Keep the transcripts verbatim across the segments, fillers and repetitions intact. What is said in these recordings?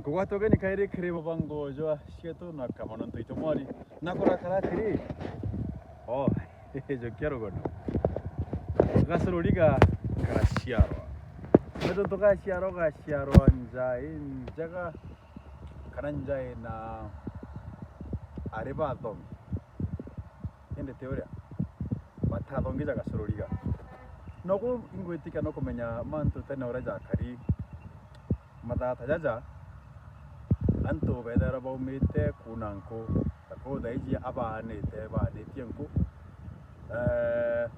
Tugwate ugeni kairi kiri mubango jwa cietu na Kamano Ntoito Mwari. Na kurakara atiri, o, jukia rugono. Gacuruliga karaciarwa. Nontu gaciarwa, gaciarwa nja injega, kana nja ina ari bathongi. Indi ti uria, batathongi ja Gacuruliga. Noku ingwitikia no kumenya mantu tene uria jakari. Mathaa ta jaja, antu beethairwa baumite kuuna nku, ta kuu thaa iji abaanite, baanitie nku. Eh,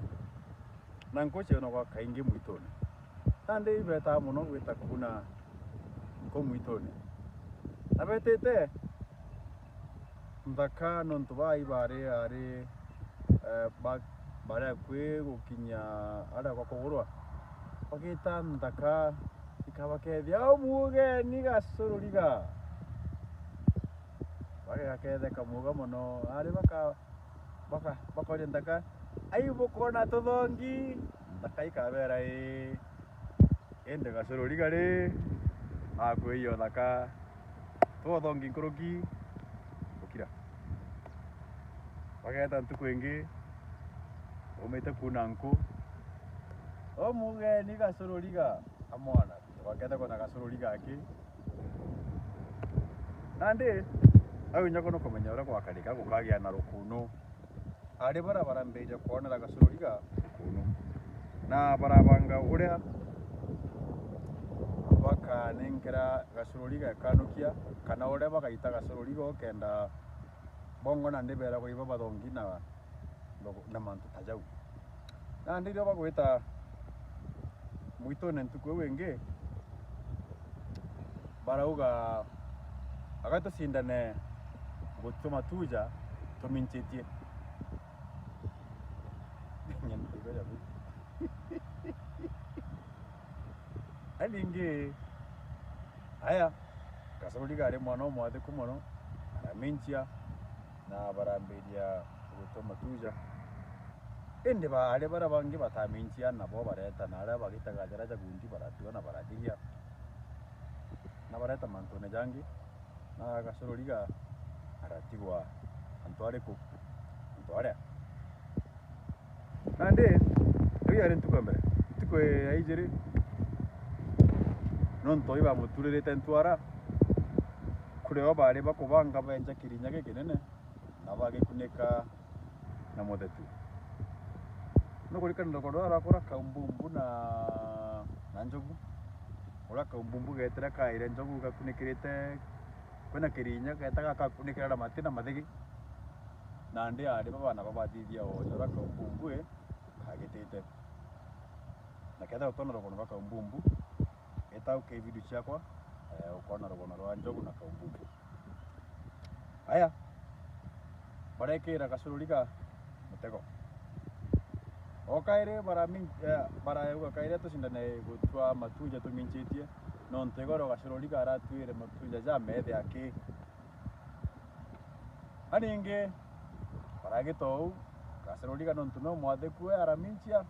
na nku cionagwa kaingi mwitune. Nandi ibetaa mono gwita kuuna nku mwitune. Na betite nthaka, nontu baa ibaari ari, eh, ba-, baari akui gukinya aria gwa kugurwa, bagita nthaka ikabakethia, "O mugeni Gacuruliga." Bagaketheka muga mono, ari baka-, baka-, bakoria nthaka, "Ai, bukoona tuthongi?" Nthaka ikabeera, "Ii." Indi Gacuruliga ri, akwii uthaka, tuthongi nkuruki gukira. Bageeta ntuku ingi, baumite kuuna nku, "O mugeni Gacuruliga, a mwana, tugakethekwa na Gacuruliga aki." Nandi, au inya kono kumenya uria gwakarika gukagia na rukunu. Ari baria barambiria kwonera Gacuruliga kunu, na barabanga uria bakanenkera Gacuruliga ikanukia, kana uria bagaita Gacuruliga ukenda bongo nandi beeragwa iba bathongi na, na mantu ta jau. Nandi riria bagwita mwitune ntuku iu ingi, barauga, "Aga tucindane gutua matuja tuminchitie." Aningi, aya, Gacuruliga ari mwana umwathiku mono, araminchia, na barambiria gutua matuja. Indi baari baria bangi bataminchia, nabo bareeta, na aria bagitaga njara ja gundi baratua na barathiria, na bareeta mantune jangi, na Gacuruliga aratigwa antu ariku? Antu aria. Nandi, iu yari ntuku ya mbere. Ntuku ya ijiri, nontu ibamuturirite ntwara, kuri o baari bakubanga benja kirinya gikinene, na bagikunika na muthetu. Nukurikana rugono ruria rwakura kaumbumbu na, na njogu? Uria kaumbumbu geetire kaire njogu gakunikirite, kwina kirinya geeta gakakunikira na mati na mathigi. Nandi aari baba nabo bathithia wone uria kaumbumbu, ii, kagitite. Na kethira utona rugono rwa kaumbumbu, eta uke video ciakwa, eh, ukona rugono rwa njogu na kaumbumbu. Aya, barekira Gacuruliga mutego. O kairi barami-, eh, barauga kairi tucindane gutua matuja tuminchitie, nontu igoro Gacuruliga aratuire matuja jamethi aki. Aningi, baragita uu, Gacuruliga nontu no mwathiku we araminchia,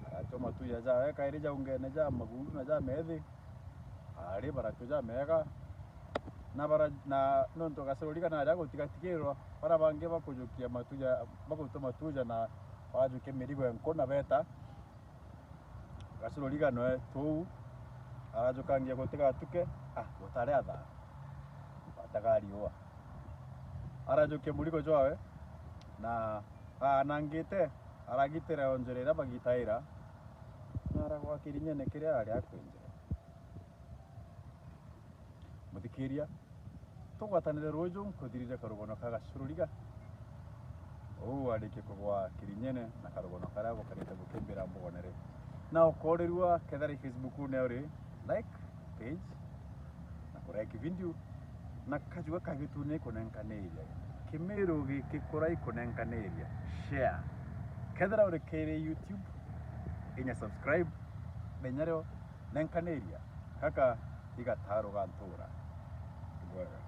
aratua matuja jawe kairi jaungene ja magundu na jamethi, aari baratua jamega, na bara-, na nontu Gacuruliga naria gutigatigirwa, bara bangi bakujukia matuja, bagutua matuja na bajukia mirigo enku na beta, Gacuruliga noe tuu, arajukangia gutigatuke, ah, gutari athaa, bataga riua. Arajukia murigo jwawe, na aanangite, aragitira o njira iria bagitaira, na aragwa kirinyene kiria ari akwinjira. Muthikiria, tugwatanire ruuju nkuthiriria karugono ka Gacuruliga. Uu arikie kugwa kirinyene na karugono karia gukarite gukimbira mbugonere. Na ukorirua kethira i Facebook-une uri, like page, na ku like video, na kajua ka gitune ikunenkaniria. Kimiru gikikura ikunenkaniria, share. Kethira uri kiri YouTube, inya subscribe, menya rio nenkaniria. Gaka i gataru ga ntura. Bwega.